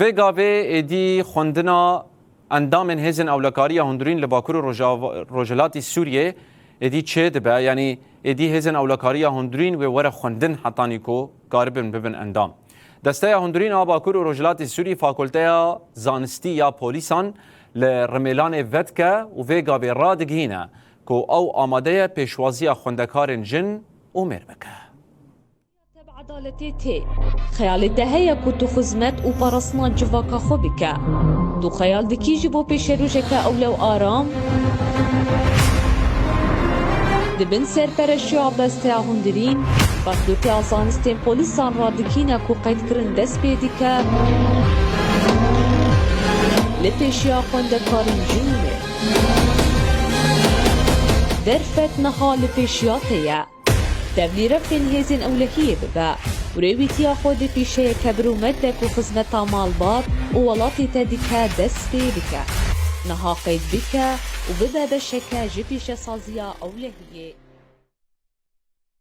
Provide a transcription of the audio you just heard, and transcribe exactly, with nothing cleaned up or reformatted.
Vê gavê êdî xwendina endamên hêzên ewlekariya hundirîn li Bakur û Rojava-, Rojhilatî Sûriyê êdî çêdibe, yanî êdî hêzên ewlekariya hundirîn wê were xwendin hetanî ku karibin bibin endam. Desteya Hundirîn a Bakur û Rojhilatî Sûrî Fakulteya Zanistî ya Polîsan li Rimêlanê vedike û vê gavê radigihîne ku ew amade ye pêşwaziya xwendekarên jin û mêr bike. Tev edaletê tê. Xeyalê te heye ku tu xizmet û parastina civaka xwe bike. Tu xeyal dikî ji bo pêşerojeke ewle û aram? Di bin serpereşiya Desteya Hundirîn, Fakulteya Zanistên Polîsan radikîne ku qeydkirin dest pê dike li pêşiya xwendekarên jinî. Derfet niha li pêşiya te ye. Tevlîrevkên hêzên ewlehiyê bibe û rêwîtiya xwe di pîşeyeke birûmet de ku xizmeta malbat û welatê te dike dest pê bike. Niha qeyd bike û bibe beşeke ji pîşesaziya ewlehiyê.